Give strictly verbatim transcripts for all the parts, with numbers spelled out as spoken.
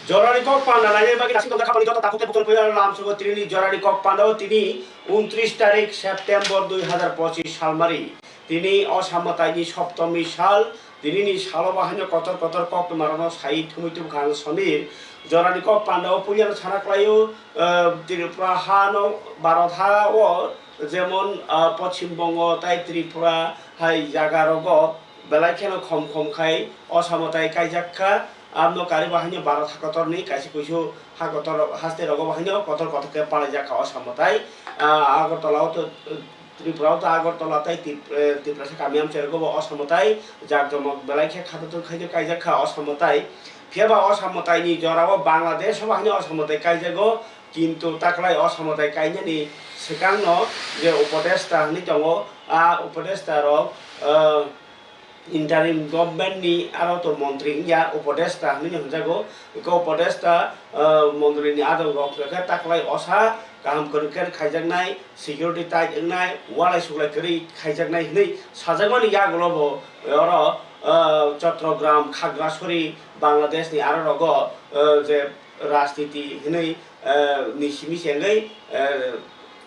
Jorani kok panda nainai bagwi naising tongkha khapangni joto takhuk tei bukhuk phuya lamsogo tinini jorani kok panda o tini untris tarik September dui hazar pochis salmari. Tini o samataini soptomi sal, tinini salo bahaino kotor kotor koktwmarokno sai thumwi tubukha ang Samir. Jorani kok panda o puilano sana klaio, eh, Tripura hano Bharat ha o jemon, ah, Poschim Bongo tai Tripura hai jaga rogo belai kheno khom khom khai o samo tai kaijak kha. Abno kari bo haino Bharat hakotor ni kaisa kuisu hakotor haste rogo bo haino kotor kotor khe palaijak kha o samo tai. Ah, Agartala o to, Tripura o to Agartala tai Tip-, eh, Tiprasa kami amchai rogo bo o samo tai jak jomok belai khe khatotor khai kaijak kha o samo tai. Phiya ba o samo tai ni jora o Bangladesh o bo haino o samo tai kaijago. Kintu taklai o samo tai kainani swkangno je upodesta hwnwi tongo, a upodesta rok, ah, interim government ni aro to montri wngya upodesta hwnwi hwnjago. Eko upodesta, ah, montri ni adong rok khe taklai osa kaham kwrwng khe khaijaknai, security tight wngnai, walai suklai kwrwi khaijaknai hwnwi sajakmani yagulo bo oro, ah, Chattogram, Khagrasori, Bangladesh ni aro rogo, ah, je rajniti hwnwi, eh, ni simi se wngwi, eh,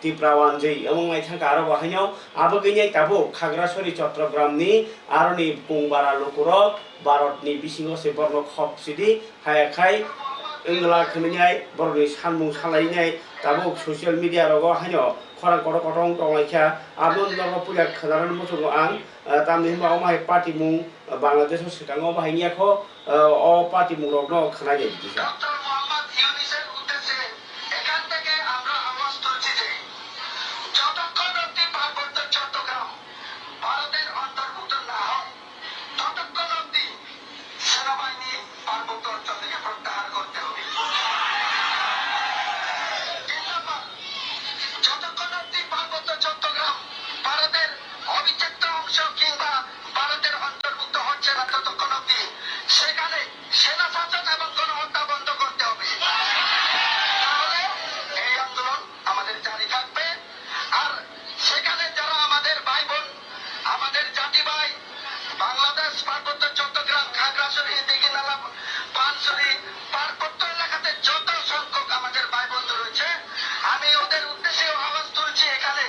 Tipra wanjwi wng nai thangkha aro bo haino abo gwnai tabuk Khagrasori Chattogram ni aroni kungbara lukurok Bharat ni bisingo se borno khop sidi haya khai wngla khwnwi nai borok ni sanmung salai nai tabuk social media rogo haino khorang kotor kotor wng tong lai kha abo norok puila khwnarani muchungo ang, eh, tamni hwnba omo hai party mung Bangladesh o swkango omo hai wngya kho. Ah, o party mung rok no khwnai di kisa. Doctor Mohammad ইউনূসের উদ্দেশ্যে এখান থেকে আমরা আওয়াজ তুলছি যে যতক্ষণ অবধি পার্বত্য চট্টগ্রাম ভারতের অন্তর্ভুক্ত না হয়, ততক্ষণ অবধি সেনাবাহিনী পার্বত্য অঞ্চল থেকে প্রত্যাহার করতে হবে। তিন নম্বর, যতক্ষণ অবধি পার্বত্য চট্টগ্রাম ভারতের অবিচ্ছেদ্য অংশ কিংবা ভারতের অন্তর্ভুক্ত হচ্ছে না, ততক্ষণ অবধি সেখানে সেনা শাসন এবং গণহত্যা বন্ধ করতে হবে। তাহলে এই আন্দোলন আমাদের জারি থাকবে। আর সেখানে যারা আমাদের ভাই বোন, আমাদের জাতি ভাই, বাংলাদেশ, পার্বত্য চট্টগ্রাম, খাগড়াছড়ি, দীঘিনালা, পানছড়ি, পার্বত্য এলাকাতে যত সংখ্যক আমাদের ভাই বন্ধু রয়েছে, আমি ওদের উদ্দেশ্যে আওয়াজ তুলছি এখানে।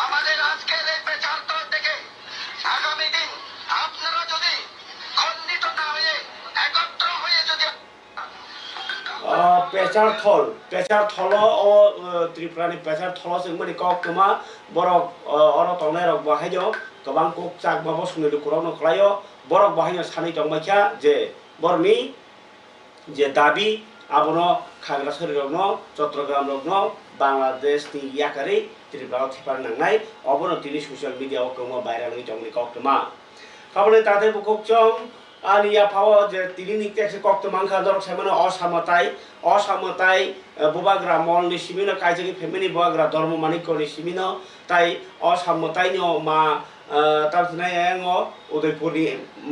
আমাদের আজকের এই প্রেসার ক্লাব থেকে আগামী দিন আপনারা যদি খণ্ডিত না হয়ে একত্র হয়ে যদি Ah, Pechar Thol, Pechar Tholo o, eh, Tripura ni Pechar Tholo se wngmani koktwma borok, eh, oro tongnai rok bo haino kwbang kuk chak ba bosongni lukurok no kwlaio, borok bo haino sanwi tongbaikha je borokni je dabi abono Khagrasori rokno, Chattogram rokno Bangladesh ni yakarwi Tripura o thepar nangnai, obono tini social media o kwbangma viral wngwi tongmani koktwma. Aboni tade bo kokchong ani yaphao je tini ni tekse koktwma wngkha norok saimano o samo tai, o samo tai, eh, bubagra mol ni simi no kaijagwi phaimani bubagra Dharma Manikya ni simi no tai o samo tai no ma, eh, tamsinai ayang o Udaipur ni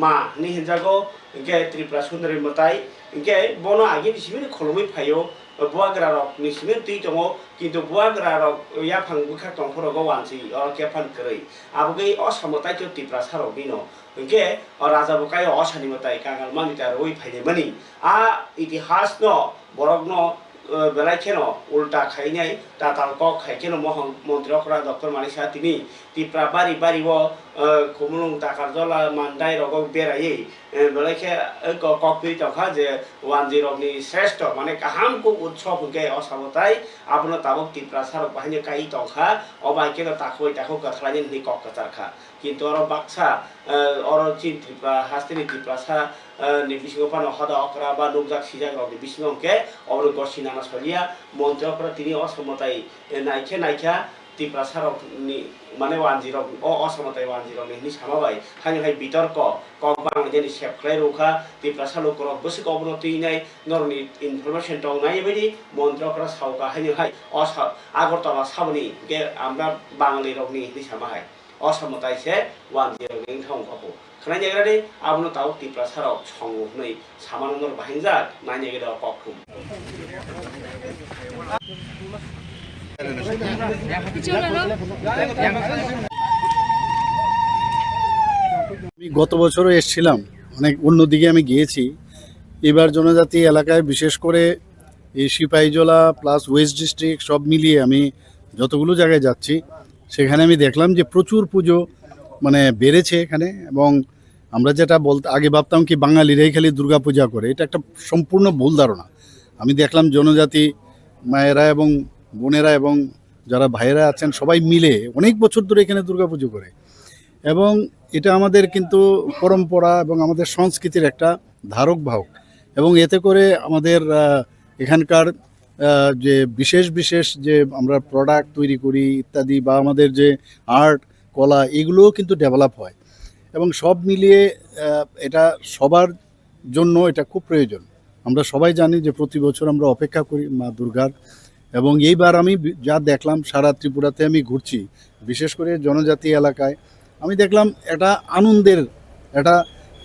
ma hinwi hinjago, hinkhe Tripura Sundari mwtai, hinkhe bono agini simi no khulumwi phaio, bubagra rok ni simi no twi tongo, kintu bubagra rok yaphang bwkhak tongphuru rogo wanswi oro khe phan kwrwi, aboni o samo tai khe Tiprasa rok ni no. Hinkhe o raja bo kaio o sani mwtai kangal mani ta rwi phainai mani. A itihas no borok no, eh, belai kheno ulta khainai, tatal kok khai kheno mohon montri okra Doctor Manik Saha tini Tipra bari bari o, eh, Khumulwng, Takarjala, Mandai rogo beraiwi, eh, belai khe, eh, ko-, kok piri tongkha je wanjwi rokni sreshto mane kaham kuk utsob hinkhe o sabo tai abono tabuk Tiprasa rok bahaino kai tongkha, o bai kheno takhuk takhuk kwthalaini hwnwi kok kwchar kha. Kintu oro baksa, eh, oro chini Tripura hasteni Tiprasa, eh, ni bisingo phano hoda okra ba nukjak sijak rokni bisingo hwnkhe oborok gosi nana soliya. Montri okra tini o samo tai, eh, naikhe naikha Tiprasa rokni mane wanjwi rok o, o samo tai wanjwi rokni hwnwi sama bai haino hai bitorko kok banglainani sep khlai rwkha. Tiprasa lukurok bwswk obono twinai norokni information tongnai baidi montri okra sauka haino hai o sa-, Agartala saboni hwnkhe amra banglirokni hwnwi sama hai. O samo tai se wanjwi rok ni wngkha wngkha pho. Khwnai naigra di, abono tabuk Tiprasa rok songo hwnwi samano norok bahainjak, nai naigra o kok thum. আমি গত বছরও এসেছিলাম, অনেক অন্যদিকে আমি গিয়েছি। এবার জনজাতি এলাকায়, বিশেষ করে এই সিপাহীজলা প্লাস ওয়েস্ট ডিস্ট্রিক্ট সব মিলিয়ে আমি যতগুলো জায়গায় যাচ্ছি, সেখানে আমি দেখলাম যে প্রচুর পুজো মানে বেড়েছে এখানে। এবং আমরা যেটা বলতে আগে ভাবতাম কি বাঙালিরাই খালি দুর্গা পূজা করে, এটা একটা সম্পূর্ণ ভুল ধারণা। আমি দেখলাম জনজাতি মায়েরা এবং বোনেরা এবং যারা ভাইয়েরা আছেন সবাই মিলে অনেক বছর ধরে এখানে দুর্গা পুজো করে। এবং এটা আমাদের কিন্তু পরম্পরা এবং আমাদের সংস্কৃতির একটা ধারক বাহক। এবং এতে করে আমাদের আহ, এখানকার আহ, যে বিশেষ বিশেষ যে আমরা প্রোডাক্ট তৈরি করি ইত্যাদি, বা আমাদের যে আর্ট, কলা, এগুলোও কিন্তু ডেভেলপ হয়। এবং সব মিলিয়ে আহ, এটা সবার জন্য এটা খুব প্রয়োজন। আমরা সবাই জানি যে প্রতি বছর আমরা অপেক্ষা করি মা দুর্গার। এবং এইবার আমি বি- যা দেখলাম, সারা ত্রিপুরাতে আমি ঘুরছি, বিশেষ করে জনজাতি এলাকায় আমি দেখলাম একটা আনন্দের একটা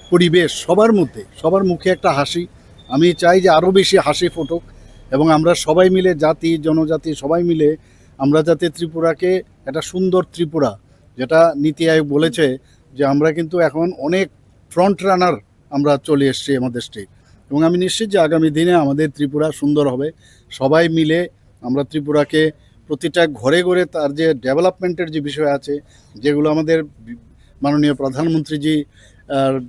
পরিবেশ, সবার মধ্যে, সবার মুখে একটা হাসি। আমি চাই যে আরও বেশি হাসি ফুটুক এবং আমরা সবাই মিলে, জাতি জনজাতি সবাই মিলে আমরা যাতে ত্রিপুরাকে একটা সুন্দর ত্রিপুরা, যেটা নীতি আয়োগ বলেছে যে আমরা কিন্তু এখন অনেক ফ্রন্ট রানার আমরা চলে এসেছি আমাদের স্টেট। এবং আমি নিশ্চিত যে আগামী দিনে আমাদের ত্রিপুরা সুন্দর হবে। সবাই মিলে আমরা ত্রিপুরাকে প্রতিটা ঘরে ঘরে তার যে ডেভেলপমেন্টের যে বিষয় আছে, যেগুলো আমাদের বি- মাননীয় প্রধানমন্ত্রীজি আর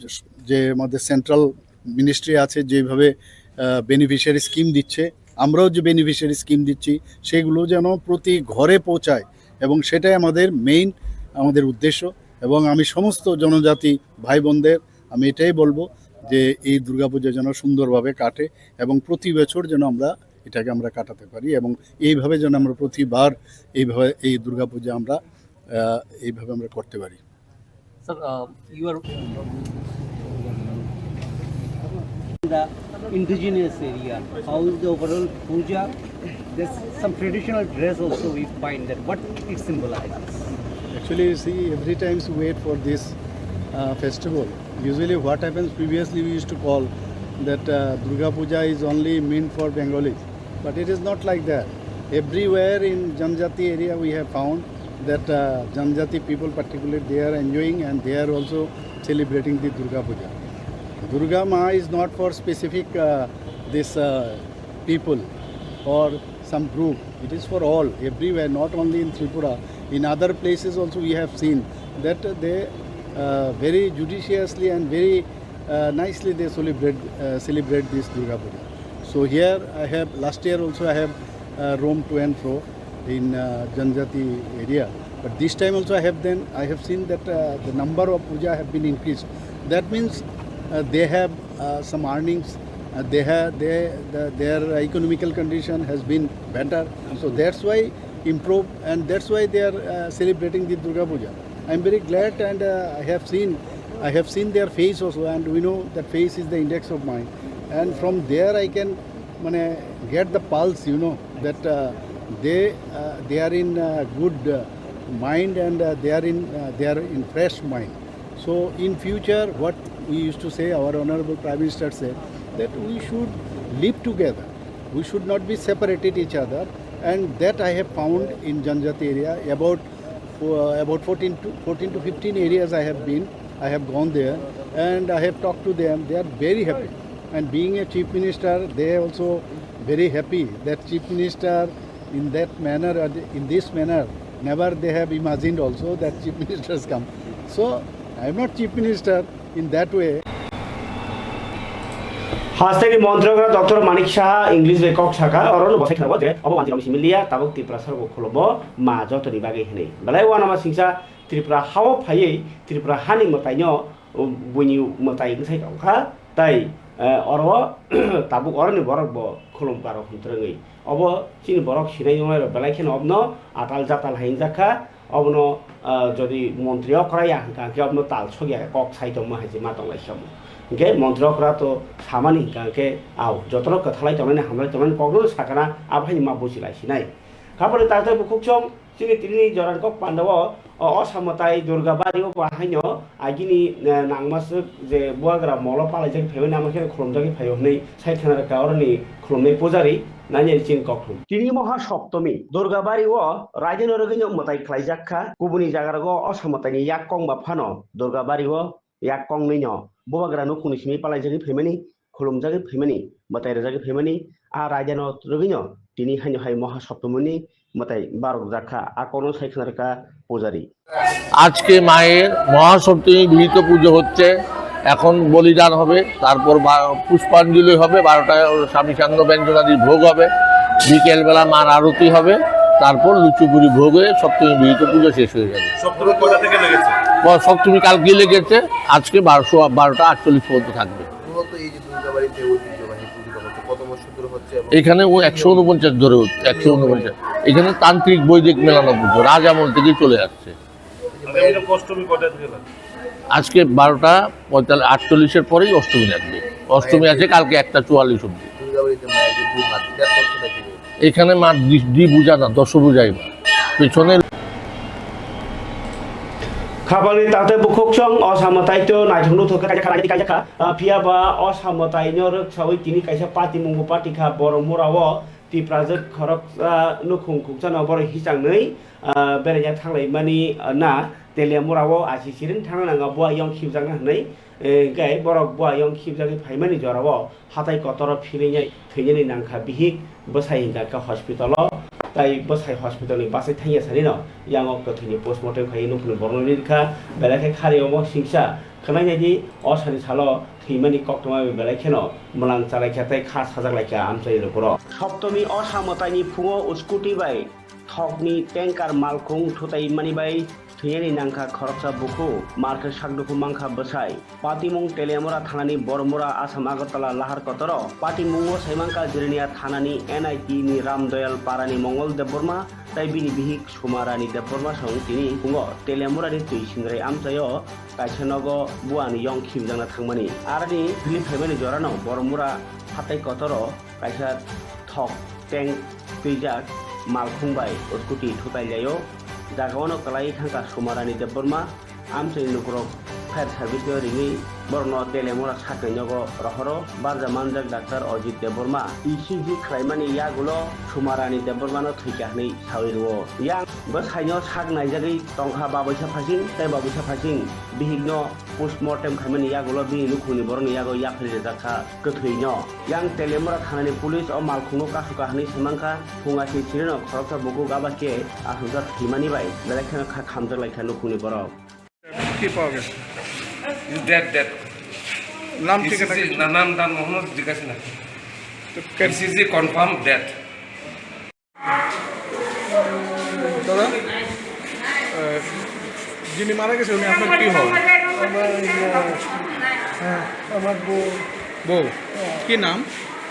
যে আমাদের সেন্ট্রাল মিনিস্ট্রি আছে, যেভাবে বেনিফিশিয়ারি স্কিম দিচ্ছে, আমরাও যে বেনিফিশিয়ারি স্কিম দিচ্ছি, সেগুলো যেন প্রতি ঘরে পৌঁছায়। এবং সেটাই আমাদের মেইন, আমাদের উদ্দেশ্য। এবং আমি সমস্ত জনজাতি ভাই বোনদের আমি এটাই বলবো যে এই দুর্গাপূজা যেন সুন্দরভাবে কাটে এবং প্রতি বছর যেন আমরা এটাকে আমরা কাটাতে পারি এবং এইভাবে যেন আমরা প্রতিবার এইভাবে এই দুর্গাপূজা আমরা আহ, এইভাবে আমরা করতে পারি। Sir, uh, you are in the indigenous area. How is the overall puja? There's some traditional dress also we find that. What it symbolizes? Actually, you see, every time we wait for this uh, festival. Usually, what happens, previously we used to call that uh, Durga Puja is only meant for Bengalis, but it is not like that. Everywhere in Janjati area, we have found that uh, Janjati people, particularly, they are enjoying and they are also celebrating the Durga Puja. Durga Ma is not for specific uh, this uh, people or some group. It is for all, everywhere, not only in Tripura. In other places also we have seen that they uh, very judiciously and very uh, nicely they celebrate uh, celebrate this Durga Puja. So here I have, last year also I have uh, roamed to and fro in uh, Janjati area. But this time also I have then I have seen that uh, the number of puja have been increased. That means uh, they have uh, some earnings. Uh, they have they the, their economical condition has been better. So that's why improve, and that's why they are uh, celebrating the Durga Puja. I am very glad, and uh, I have seen I have seen their face also, and we know that face is the index of mind. And from there I can mane, get the pulse, you know, that uh, they uh, they are in uh, good uh, mind and uh, they are in uh, they are in fresh mind. So in future, what we used to say, our honorable Prime Minister said that we should live together, we should not be separated each other, and that I have found in Janjati area about uh, about fourteen to fourteen to fifteen areas I have been, I have gone there and I have talked to them. They are very happy. And being a chief minister, they also very happy that chief minister in that manner or in this manner, never they have imagined also that chief ministers come. So I am not chief minister in that way. Hasteni Montri okra Doctor Manik Saha English bai kok saka, oro no bosai khnabo je obo wanti romwi simi liya, tabuk Tripura sarok bo khulumbo ma jotoni bagwi hwnwi. Belai uanama singsa Tripura hao phaiwi Tripura hani mwtaino buini mwtai wngsai tongkha, tai oro tabuk oroni borok bo khulum karo hwntrwngwi. Obo chini borok sinai wngnai rok belai kheno obno atal jatal hai wngjakha. Obono jodi montri okra ya hwnka hwnkhe obono tal sokya kok sai tongma hai se ma tonglaikha omo. Hwnkhe montri okra to samani hwnka hwnkhe ao jotono kwthalai tongnani hamlai tongnani kokno sakana abo haino ma buchilai sinai. Khapori taktai bukhuk chong chini tini jorani kok pandao o osa mwtai Durga bari o bo haino agini nangmaswk je buagra molo palaijak phaimani amo khe khulumjagwi phaio hwnwi sai khna rwkha oroni khulumnai pujari nani chini kokthum. Tini moha soptomi Durga bari o raideno rwgwino mwtai khlaijak kha. Kubuni jaga rogo osa mwtaini yak kong ba phano Durga bari o yak kong nwi no bubagra nukhungni simi palaijagwi phaimani khulumjagwi phaimani, mwtai rwjagwi phaimani, a raidano rwgwino tini haino hai Mohasoptomini mwtai barokjakha, a kokno sai khna rwkha pujari. আজকে মায়ের মহাসপ্তমী বিহিত পুজো হচ্ছে। এখন বলিদান হবে, তারপর বা-, পুষ্পাঞ্জলি হবে, বারোটায় স্বামী সাঙ্গ ব্যঞ্জনাদি ভোগ হবে, বিকেলবেলা মার আরতি হবে, তারপর লুচুপুরি ভোগ হয়ে সপ্তমী বিহিত পুজো শেষ হয়ে যাবে। সপ্তমী কটা থেকে লেগেছে? ব-, সপ্তমী কালকে লেগেছে, আজকে বারো, সোয়া বারোটা আটচল্লিশ পর্যন্ত থাকবে। মূলত এই যে দুর্গাবাড়িতে ঐতিহ্যবাহী পুজোটা হচ্ছে, কত বছর ধরে হচ্ছে এবং এখানে ও একশো ঊনপঞ্চাশ ধরে হচ্ছে, একশো ঊনপঞ্চাশ। এখানে তান্ত্রিক বৈদিক মেলানো পুজো, রাজ আমল থেকেই চলে আসছে। আগামী অষ্টমী কটা থেকে লাগবে? আজকে বারোটা পঁয়তাল্লিশ, আটচল্লিশের পরেই অষ্টমী লাগবে। অষ্টমী আছে কালকে একটা চুয়াল্লিশ অবধি। দুর্গাবাড়িতে মায়ের যে দুই হাত, এটা তথ্যটা কি বলছে? এখানে মা দ্বি-, দ্বিভুজা না, দশভুজাই মা। পেছনে Khapangni taktwi bukhuksong o samo taito naithokno thokha kaisa kha, kaisa kha, ah, phiya ba o samo taino rwksaui tini kaisa patimung bo patikha Boromura o Tiprajwk khoroksa nukhung khukjano borok hichangni, ah, beraina thanglaimani, ah, na Teliamura o achi siring thangna nanga bua yong khibjakna hwnwi, eh, hwnkhe borok bua yong khibjagwi phaimani jorao hatai kotoro philwinai thwinani nangkha bihik bwsai hinjakha hospital o, tai bwsai hospital ni bachai thangya sanino yango kwthwini postmortem khaiwi nukhungni borokno rikha, belai khe khari omo singsa khwnai naidi o sani salo thwimani koktwma belai kheno mwlang chalaikha tei kha sajaklaikha amchaini lukurok. Soptomi o samwtaini phungo scooty bai thokni tanker malkhung thutaimani bai thwinani nangkha khoroksa bukhu, mar khe sakdukhu mankha bwsai. Patimung Teliamura thanani Boromura Assam Agartala lahar kotoro. Patimungo saimankha Jirania thanani N I T ni Ramdoyal parani Mongol Debbarma tai bini bihik Sumarani Debbarma song tini phungo Teliamurani twi sindrai amchaio kaisa nogo buani yong khimjakna thangmani. Aroni philip phaimani jorano Boromura hatai kotoro kaisa thok tank twijak malkhung bai scooty thutai laio. Jagao no kwlai thangkha Sumarani Debbarma, amchaini lukurok fire service no ringwi borokno Teliamura sakni nogo rohoro. Barja manjak Doctor Ajit Debbarma E C G khlaimani yagulo Sumarani Debbarma no thwikha hwnwi sawi rwo. Yang bwsaino sak naijagwi tongkha babuisa phasing tei babuisa phasing bihikno postmortem khaimani yagulo bini nukhungni borokni yago yaphri rwjakha kwthwino. Yang Teliamura thanani police o malkhungno kasukha hwnwi saimankha, phunga swi sirino khoroksa bukuk aba khe aswkjak thwimani bai belai kheno kha khamjak laikha nukhungni borok. কি পাওয়া গেছে? Is dead, dead. নাম ঠিকানা E C G কিছু? না, নাম দাম মোহাম্মদ জিজ্ঞাসা না। তো কে- E C G confirm dead. দাদা, আহ, যিনি মারা গেছে উনি আপনার কি হন? আমার, ইয়ে, হ্যাঁ, আমার বউ। বউ? হ্যাঁ। কি নাম?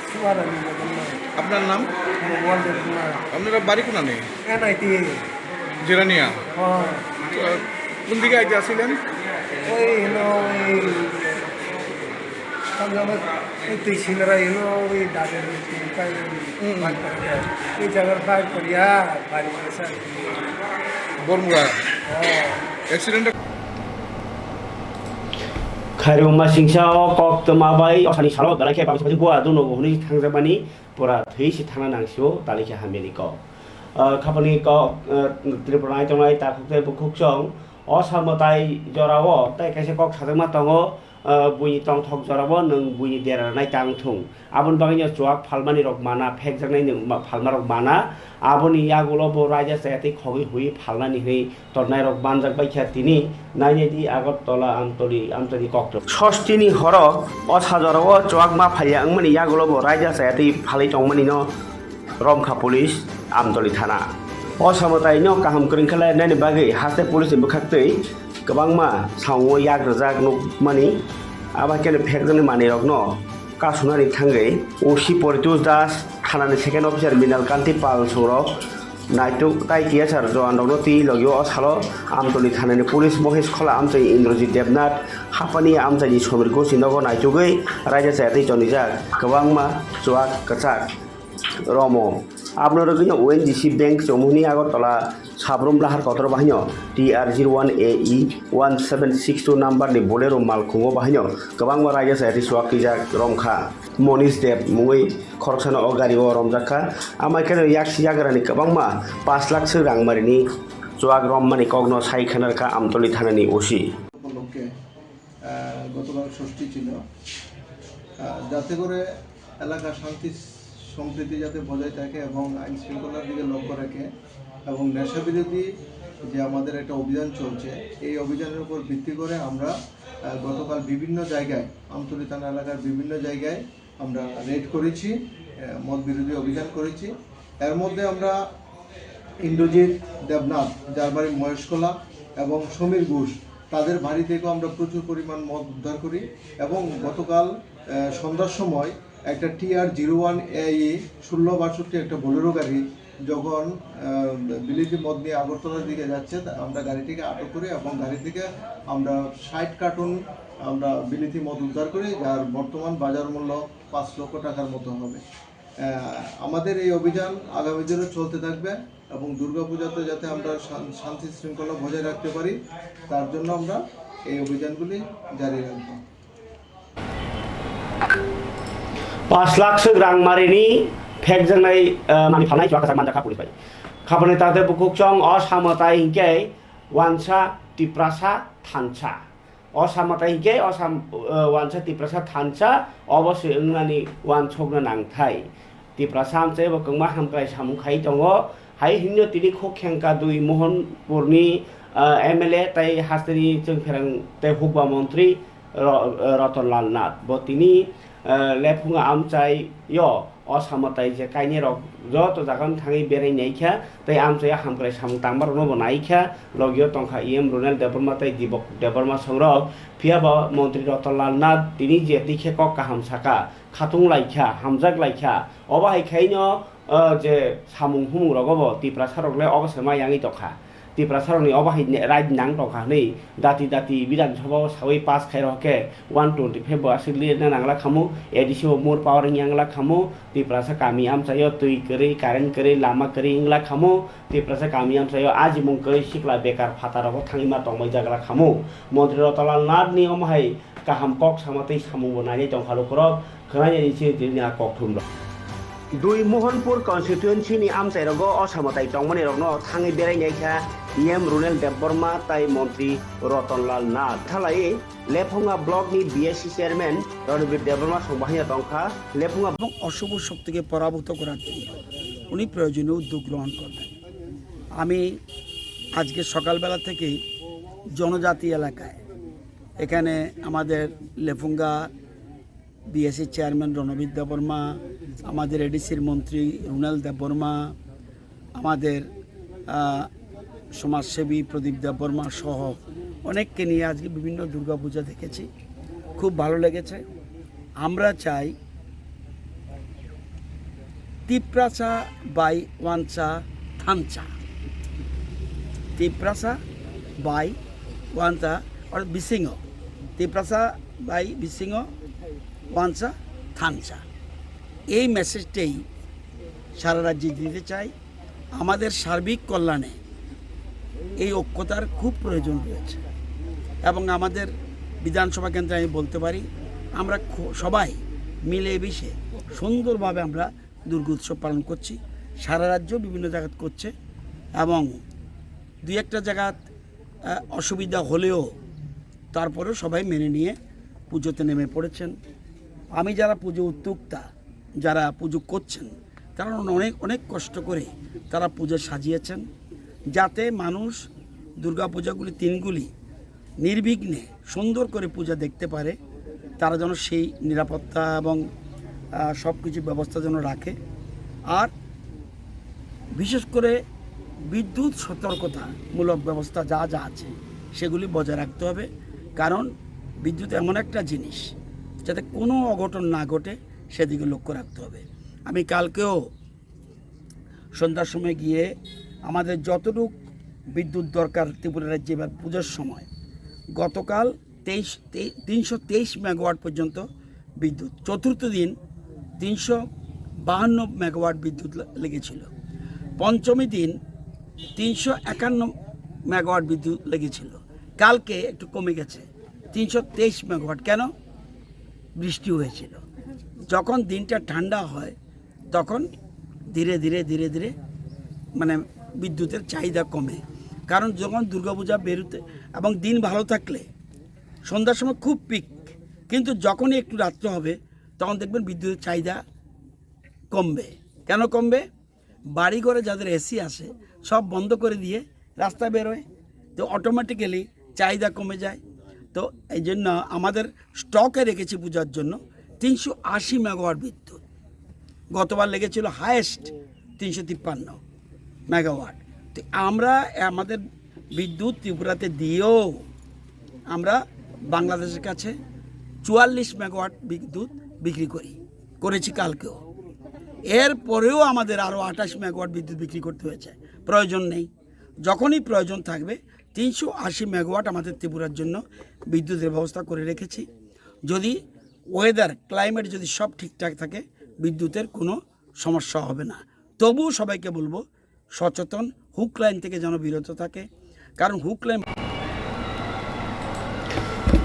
সুমার আলী নাম। আপনার নাম? মোহাম্মদ ইসমাইল। আপনারা বাড়ি কোনানে? এনআইটি। জিরানিয়া? হ্যাঁ। আহ, কোন দিকে আইতে আসছিলেন? ওই হলো ওই সামনে আমার এই তুই সিলেরা হলো ওই ডাবের ওই তুই তাই হুম। বার করে দেয়। এই জায়গার বার করিয়া বাড়ি গেছে আর কি। বরমুড়া। হ্যাঁ। অ্যাক্সিডেন্টটা Khairokma singsa o koktwma bai osani salo belai khe bangsa bua duno hwnwi thangjakmani pura thwi se thangna nangsio tali khe hamyani kok. Ah, khapangni kok, ah, Tripura nai tongnai takhuk tei bukhuk song o samwtai jorao tei kaisa kok sajakma tongo, ah, buini tongthok jorao nwng buini dera rwnai tang thung. Aboni bagwino chuak phalmani rok mana, phekjaknai nwng ma-, phalma rok mana. Aboni yagulo bo raida chaya tei khogwi hui phalnani hwnwi tongnai rok banjak baikha tini. Nainai di Agartala Amtoli, Amtoli koktwma. Sostini horo o sajorao chuak ma phaiya wngmani yagulo bo raida chaya tei phalwi tongmani no romkha police Amtoli thana. O samwtai no kaham kwrwng khe lainani bagwi haste police ni bwkhak twi kwbangma samung o yak rwjak nukmani. Abo hai kheno phekjaknai manwi rok no kasunani thangwi O C Poritush Das, thanani second officer Minal Kanti Pal songrok naituk tai T S R jowan rokno twi logio o salo Amtoli thanani police Mohesh Khola amchai Indrajit Debnath, Hapani amchaini Somir Gosi nogo naitugwi raida chaya tei tonijak kwbangma chuak kwchak romo. Abono rwgwino O N G C bank chomoni Agartala Sabrum Lahar Kotor bahaino T R zero one A E one seven six two number ni Bolero malkhungo bahaino kwbangma raida chaya tei chuak twijak romkha. Monish Deb mungwi khoroksano o gari o romjakha. Amai kheno yaksi yagrani kwbangma pash lakh swk rang marini chuak rommani kokno sai khna rwkha Amtoli thanani O C. উপলক্ষে, আহ, গতকাল ষষ্ঠী ছিল। আহ, যাতে করে এলাকার শান্তি সম্প্রীতি যাতে বজায় থাকে এবং আইন শৃঙ্খলার দিকে লক্ষ্য রাখে এবং নেশা বিরোধী যে আমাদের একটা অভিযান চলছে, এই অভিযানের উপর ভিত্তি করে আমরা, আহ, গতকাল বিভিন্ন জায়গায়, আমতলী থানা এলাকার বিভিন্ন জায়গায় আমরা রেড করেছি, আহ, মদ বিরোধী অভিযান করেছি। এর মধ্যে আমরা ইন্দ্রজিৎ দেবনাথ, যার বাড়ি মহেশখোলা, এবং সমীর ঘোষ, তাদের বাড়ি থেকেও আমরা প্রচুর পরিমাণ মদ উদ্ধার করি। এবং গতকাল, আহ, সন্ধ্যার সময় একটা টিআর জিরো ওয়ান এ ষোলো বাষট্টি একটা বোলেরো গাড়ি যখন, আহ, বিলিতি মদ নিয়ে আগরতলার দিকে যাচ্ছে, তা আমরা গাড়িটিকে আটক করি এবং গাড়ি থেকে আমরা ষাট কার্টন আমরা বিলিতি মদ উদ্ধার করি, যার বর্তমান বাজার মূল্য পাঁচ লক্ষ টাকার মতো হবে। আহ, আমাদের এই অভিযান আগামী দিনও চলতে থাকবে এবং দুর্গাপূজাতে যাতে আমরা শান-, শান্তি শৃঙ্খলা বজায় রাখতে পারি, তার জন্য আমরা এই অভিযানগুলি জারি রাখব। Pas lakh swk rang marini phekjaknai, ah, mani phalnai chuak kwchak manjakha police bai. Khapani tate bukhuk chong o samwtai hinkhe wansa Tiprasa thansa. O samwtai hinkhe o sam, ah, wansa Tiprasa thansa obo se wngnani wansokna nangthai. Tiprasa amchai bo kwbangma hamkrai samung khai tongo. Hai hinno tini khuk khengka dui Mohanpurni, ah, M L A tai hasteni chwngpherang tei hukba montri Ro-, Rotonlal Nath. Bo tini, ah, lephunga amchai yo o samwtai je kainwi rok joto jaga thangwi berai naikha tei amchai hamkrai samung tangma rokno bo naikha. Logio tongkha E M Runel Debbarma tei Dibok Debbarma songrok. Phiya bo montri Rotonlal Nath tini je twi khe kok kaham saka, khatung laikha, hamjak laikha. Obo hai khaino, ah, je samung humung rogo bo Tiprasa rok le obo se ma yangwi tongkha. Tiprasa rokni obo hai ne-, right nang tongkha hwnwi dati dati Bidhan Sabha o sawi pass khai rok khe one twenty five bo aswk lirna nangla khamu, A D C o more power wngya wngla khamu, Tiprasa kami amchaio twi kwrwi, current kwrwi, lama kwrwi wngla khamu, Tiprasa kami amchaio ajimung kwrwi sikla bekar phataro bo thangwi ma tongbai jagla khamu. Montri Rotonlal Nath ni omo hai kaham kok sama tei samung bo nainai tongkha lukurok, khwnai ni chini tini a kok thum rok. Dui Mohanpur constituency ni amchai rogo o samwtai tongmani rokno thangwi berai naikha E M Runel Debbarma tai montri Rotonlal Nath. Thalai Lephunga block ni B S C chairman Ranbir Debbarma song bahai tongkha. Lephunga এবং অশুভ শক্তিকে পরাভূত করার জন্য উনি প্রয়োজনীয় উদ্যোগ গ্রহণ করবেন। আমি আজকে সকালবেলা থেকেই জনজাতি এলাকায় এখানে আমাদের লেফুঙ্গা বিএসসি চেয়ারম্যান রণবীর দেববর্মা, আমাদের এডিসির মন্ত্রী রুনাল দেববর্মা, আমাদের আহ, সমাজসেবী প্রদীপ দেববর্মা সহ অনেককে নিয়ে আজকে বিভিন্ন দুর্গাপূজা দেখেছি। খুব ভালো লেগেছে। আমরা চাই তিপ্রাসা বাই ওয়ানসা থানসা, তিপ্রাসা বাই ওয়ানসা অর্থাৎ বিসিংহ, তিপ্রাসা বাই বিসিংহ ওয়ানসা থানসা, এই মেসেজটাই সারা রাজ্যে দিতে চাই। আমাদের সার্বিক কল্যাণে এই ঐক্যতার খুব প্রয়োজন রয়েছে এবং আমাদের বিধানসভা কেন্দ্রে আমি বলতে পারি, আমরা খু- সবাই মিলেমিশে সুন্দরভাবে আমরা দুর্গোৎসব পালন করছি। সারা রাজ্য বিভিন্ন জায়গাত করছে এবং দুই একটা জায়গাত আহ, অসুবিধা হলেও তারপরেও সবাই মেনে নিয়ে পুজোতে নেমে পড়েছেন। আমি যারা পুজো উদ্যোক্তা, যারা পুজো করছেন, তারা অনেক অনেক কষ্ট করে তারা পুজো সাজিয়েছেন, যাতে মানুষ দুর্গা পূজাগুলি তিনগুলি নির্বিঘ্নে সুন্দর করে পূজা দেখতে পারে। তারা যেন সেই নিরাপত্তা এবং সব কিছু ব্যবস্থা যেন রাখে। আর বিশেষ করে বিদ্যুৎ সতর্কতামূলক ব্যবস্থা যা যা আছে সেগুলি বজায় রাখতে হবে। কারণ বিদ্যুৎ এমন একটা জিনিস, যাতে কোনো অঘটন না ঘটে সেদিকে লক্ষ্য রাখতে হবে। আমি কালকেও সন্ধ্যার সময় গিয়ে আমাদের যতটুক বিদ্যুৎ দরকার ত্রিপুরা রাজ্যে এবার পুজোর সময়, গতকাল তেইশ, তে- তিনশো তেইশ মেগাওয়াট পর্যন্ত বিদ্যুৎ, চতুর্থ দিন তিনশো বাহান্ন মেগাওয়াট বিদ্যুৎ লে- লেগেছিল, পঞ্চমী দিন তিনশো একান্ন মেগাওয়াট বিদ্যুৎ লেগেছিল, কালকে একটু কমে গেছে তিনশো তেইশ মেগাওয়াট। কেন? বৃষ্টি হয়েছিল। যখন দিনটা ঠান্ডা হয়, তখন ধীরে ধীরে ধীরে ধীরে মানে বিদ্যুতের চাহিদা কমে। কারণ যখন দুর্গাপূজা বেরোতে এবং দিন ভালো থাকলে সন্ধ্যার সময় খুব পিক, কিন্তু যখনই একটু রাত্রে হবে তখন দেখবেন বিদ্যুতের চাহিদা কমবে। কেন কমবে? বাড়ি ঘরে যাদের এসি আছে, সব বন্ধ করে দিয়ে রাস্তা বেরোয়, তো অটোমেটিক্যালি চাহিদা কমে যায়। তো এই জন্য আমাদের স্টকে রেখেছি পূজার জন্য তিনশো আশি মেগাওয়াট বিদ্যুৎ। গতবার লেগেছিল হায়েস্ট তিনশো তিপ্পান্ন মেগাওয়াট। তো আমরা আমাদের বিদ্যুৎ ত্রিপুরাতে দিয়েও আমরা বাংলাদেশের কাছে চুয়াল্লিশ মেগাওয়াট বিদ্যুৎ বিক্রি করি, করেছি কালকেও। এর পরেও আমাদের আরও আঠাশ মেগাওয়াট বিদ্যুৎ বিক্রি করতে হয়েছে, প্রয়োজন নেই। যখনই প্রয়োজন থাকবে, তিনশো আশি মেগাওয়াট আমাদের ত্রিপুরার জন্য বিদ্যুতের ব্যবস্থা করে রেখেছি। যদি ওয়েদার, ক্লাইমেট যদি সব ঠিকঠাক থাকে, বিদ্যুতের কোনো সমস্যা হবে না। তবুও সবাইকে বলবো, সচেতন, হুক লাইন থেকে যেন বিরত থাকে, কারণ hook line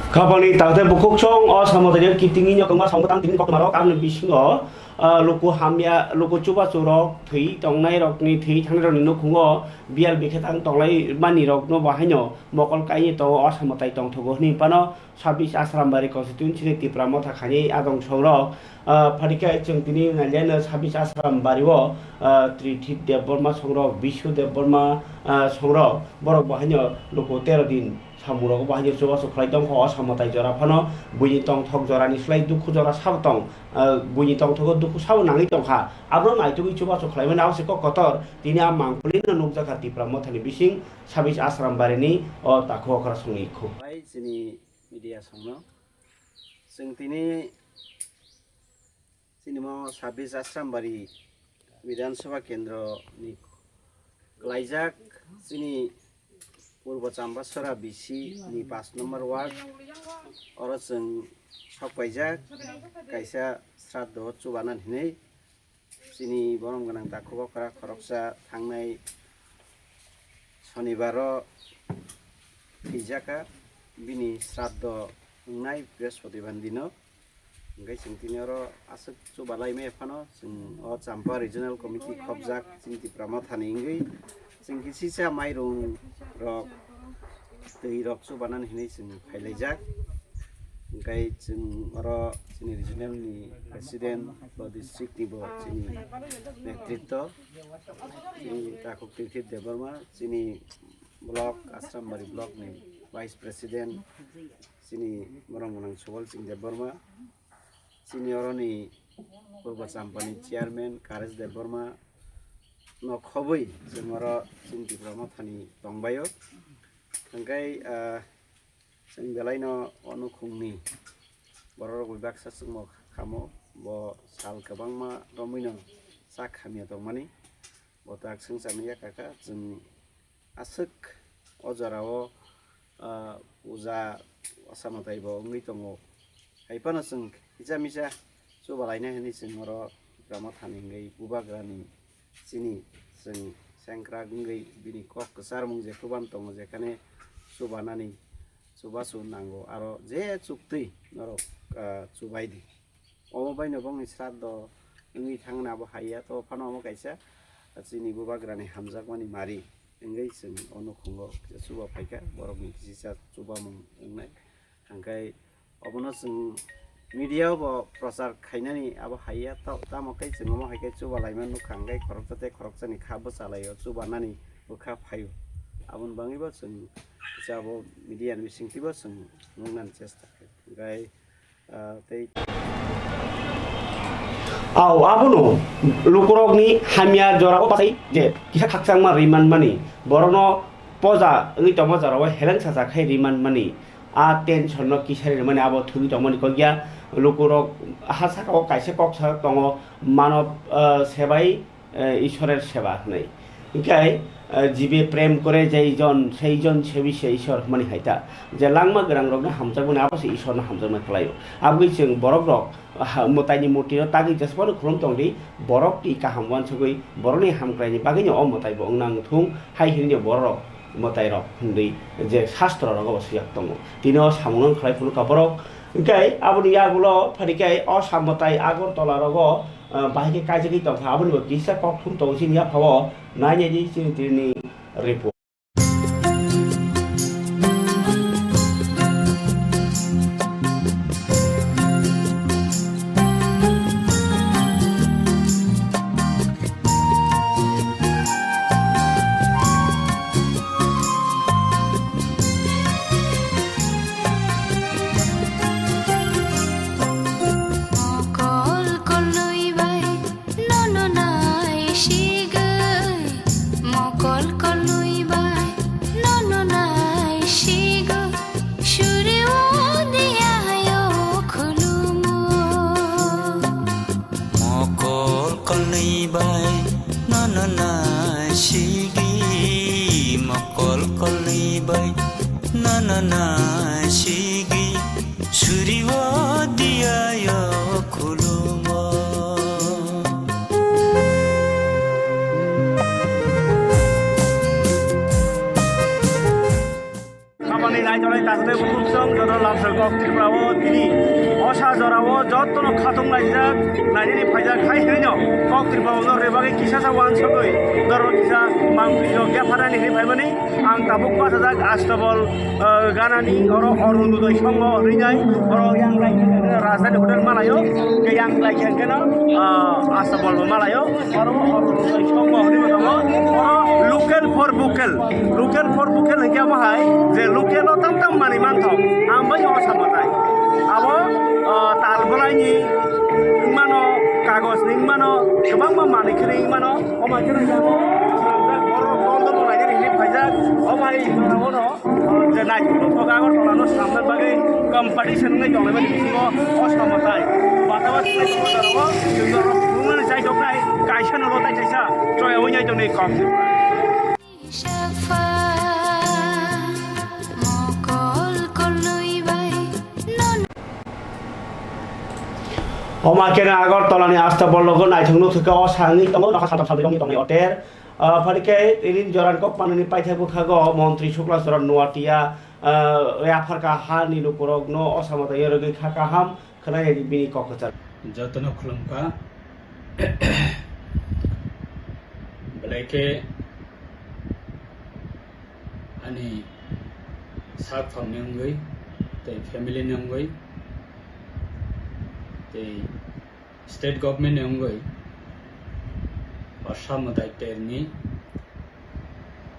Khapangni takhte bukhuk song o samo taiyo kitingni nyokongma song bwtang tini koktwmarok aboni bisingo, ah, luku hamya, luku chubachu rok thwi tongnai rokni thwi thangnai rokni nukhungo biyal bikhe tang tonglai mani rokno bo haino mokol kainwi tongo o samo tai tongthogo hwnwi phano sabis Asrambari constituency ni Tipra Motha khainai adong songrok. Ah, phaikhe chwng tini naileno sabis Asrambari o, ah, Trithip Debbarma songrok, Bishu Debbarma, ah, songrok, borok bo haino luku tero din samungrok bo haino chubachu khlai tongkha o samo tai jora phano buini tongthok jorani slai dukhu jora sabo tong, ah, buini tongthogo dukhu sabo nangwi tongkha. Abono naitugwi chubachu khlaimani abo se kok kotor tini a mangpili no nukjakha Tipra Mothani bising sabis Asrambari ni o takhu okra songni khu. Bai chini media songno. Chwng tini chini mo sabis Asrambari Bidhan Sabha Kendro ni klaijak chini Purbo Chambasora B C ni pash number ward oro chwng sok paijak kaisa sraddho chubanan hinwi. Chini borom gwnang takhuk okra khoroksa thangnai sonibaro thwijaka, bini sraddho wngnai Brihaspatibar dino. Hwnkhe chwng tini oro aswk chubalai maya phano chwng o Champa Regional Committee khopjak chini Tipra Mothani wngwi chwng kisisa mairung rok twi rok chubanani hinwi chwng phailaijak. Hwnkhe chwng oro chini regional ni president bo district ni bo chini netritwo chini takhuk Tirthip Debbarma, chini block Asrambari block ni vice president chini borom gwnang Subal Singh Debbarma, chini oroni Purbo Champani chairman Karesh Debbarma no khobwi chwng oro chini Tipra Mothani tongbaio. Hwnkhe, ah, chwng belaino o nukhungni bororok bai baksa chwngmo khamo, bo sal kwbangma romwino chak hamya tongmani, bo tak swngcharni yakha kha chwng aswk o jorao, ah, puja osa mwtai bo wngwi tongo. Hai phano chwng kisa misa chubalaina hinwi chwng oro Tipra Mothani wngwi bubagrani chini chwng sengkrak wngwi bini kok kwcharmung je kwbang tongo, jekhane chubanani chubachu nango, aro je chuktwi norok, ah, chubaidi. Omo baino bongni sraddho wngwi thangna abo haiya, to phano omo kaisa chini bubagrani hamjakmani mari wngwi chwng o nukhungo kisa chuba phaikha, borokni kisa chubamung wngnai. Hwnkhe obono chwng media o bo prochar khainani abo haiya, ta-, tamo khe chwng omo hai khe chuba laima nukha, hwnkhe khoroksa tei khoroksani kha bwchalaio, chubanani bwkha phaio. Aboni bagwi bo chwng kisa abo media ni bisingtwi bo chwng nuknani chesta khaio. Hwnkhe, ah, tei Au, abono lukurokni hamya jorao pasai je kisa khakchangma ri manmani, borokno poja wngwi tongma jorao heleng sajak khai ri manmani, a tension no kisa ri mani abo thwgwi tongmani kok ya. Lukurok ha saka o kaisa kok sa tongo, manob, ah, sebai eh, Ishorer seba hinwi. Hinkhe, eh, jibe prem kore jai jon, sei jon sebi se Ishor hwnmani hai ta. Je langma gwnang rokno hamjakmani abo se Ishorno hamjakmani khlaio. Aboni chwng borok rok, ha, mwtaini murtino tagwi jesphano khulum tongdi, borok twi kaham uansugwi borokni hamkraini bagwino o mwtai bo wngna wngthung hai hinwi borok rok mwtai rok hinwi je shastro rogo bo swijak tongo. Tini o samungno khlai phunukha borok. Hinkhe aboni yagulo phani khe o samwtai Agartala rogo, ah, bahai khe kaijagwi tongkha. Aboni bo kisa kokthum tongo chini yaphao. Nainai di chini tini report. Nana sigi suriwo diyayo khulumo. Samani nai tonai tasle bukhuk song joto lamsok kok Tripura o tini osa jora o jotono khatung laijak nainani phaijak hai hwnwi no kok Tripura o no rebagwi kisa sa wansogwi doro kisa mangpli jok ya pharani hwnwi phaimani. Ang tabuk bachajak Astabol, eh, ganani, oro Orunodoi Songho hwnwi nai, oro yang lai khe rajdhani hotel malayo, ke yang lai khe keno, ah, Astabol bo malayo, oro Orunodoi Songho hwnwi bo tongo, oro local for vocal, local for vocal hwnkhe amo hai, je local o tam tam manwi manthok, ang bai o samo tai. Abo, ah, tal bwlaini wngmano, kagojni wngmano, kwbangma manwi kheno wngmano, omo hai kheno yago swnamjak, borok dol dol no nainani hinwi phaijak, omo hai jorao no je naikolno thogo Agartala no swnamna bagwi competition wngwi tonglaimani bisingo o samo tai. Bataba swngwi tongo jorao, chwng jorao phunuknani chaijoknai, kaisa no rotai kaisa choya wngwi tongni kok. Safa mokol kolwi bai non. Omo hai kheno Agartala ni Astabol logo naithok nukthok khe o sangwi tongo, nokha saltham salbrwi wngwi tongnai o ter. Ah, phai khe tini joran kok panani paithak bwkhago Montri Sukla Charan Noatia, ah, yapharkha hani lukurokno o samo tai rwgwi kha kaham. Khwnai di bini kok kwchar. Jotono khulumkha. Belai khe ani sak phangni wngwi, tei family ni wngwi, tei state government ni wngwi, Assam mwtai terni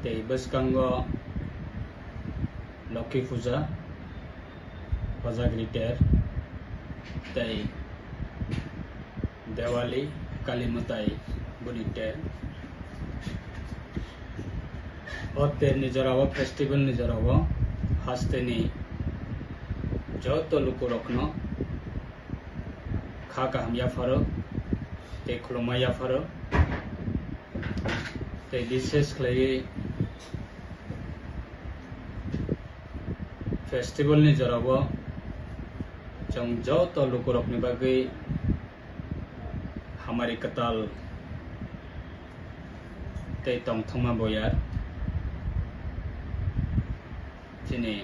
tei bwskango Lokhi Puja, Hojagri ter, tei Diwali, Kali mwtai boni ter. O terni jorao, festival ni jorao hasteni joto lukurokno kha kaham yapharo tei khulumma yapharo tei bishesh khlaiwi festival ni jorao chwng joto lukurokni bagwi hamari kwtal tei tongthokma boyar chini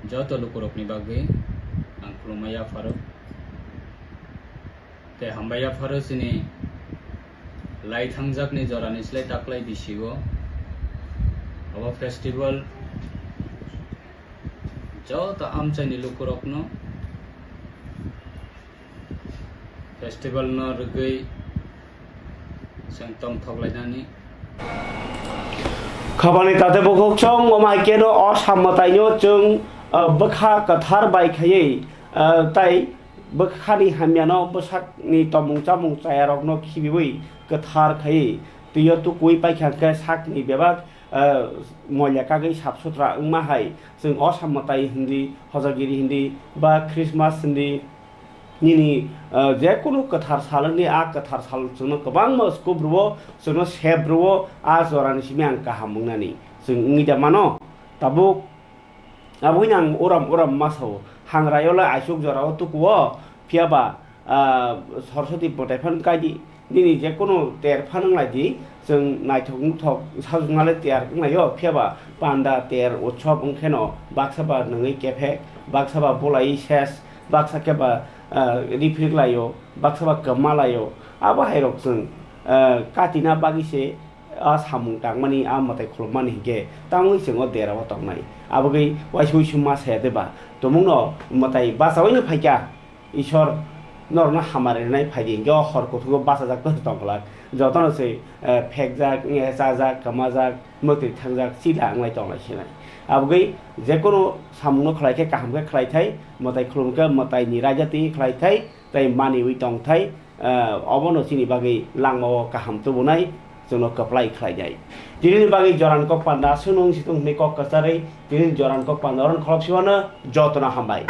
joto lukurokni bagwi ang khulumma yapharo. Tei hambai yapharo chini lai thangjakni jorani slai taklai bisio abo festival joto amchaini lukurokno festival no rwgwi chwng tongthok lainani. Khabani tate bukhuk chwng omo hai keno o samwtaino chwng, ah, bwkha kwthar bai khaiwi, ah, tai bwkhani hamyano bwsakni tongmung chamung chayarokno khibiwi kwthar khaiwi twio tukuwi paikha khe sakni bebak, ah, moila kagwi sap sutra wngma hai chwng o samwtai hindi, hojagiri hindi ba Christmas hindi. Nini, ah, jekunu kwthar sal wngdi, a kwthar sal chwngno kwbangma scope rwo, chwngno sep rwo, a jorani simi ang kaham wngnani chwng wngwi da mano. Tabuk, abo hino ang uram uram ma sao, hangraio le aisuk jorao tukuo, phiya ba, ah, Saraswati mwtai phano kaidi. Nini jekunu ter phan wng lai di, chwng naithok nuthok sajwkna le tiyar wng lai-o, phiya ba panda ter utsob wng kheno baksa ba nungwi kephek, baksa ba bulai ses, baksa khe ba, ah, riphirik lai-o, baksa ba kwma lai-o. Abo hai rok chwng, ah, katina bagwi se a samung tangmani, a mwtai khulumani hinkhe tangwi chwng o derao tongnai. Abogwi waisa uisu ma saya de ba, tumungno mwtai bachaui no phaikha. Isor norokno hamari rwnai phai di, hinkhe o hor kuthugo bachajak tongkha tongkhlak. Jotono se, eh, phekjak, eh, chajak, kwmajak, mwtwi thangjak, chila wnglai tonglai sinai. Abogwi jekunu samungno khlai khe kaham khe khlai thai, mwtai khulum khe mwtaini raida twi khlai thai, tei maniwi tong thai, eh, obono chini bagwi langmao kaham tubunai. Chwngno kwplai khlainai. Tinini bagwi joran kok panda aswk nung situng hwnwi kok kwcharwi, tinini joran kok panda oro khorok siwano jotono hambai.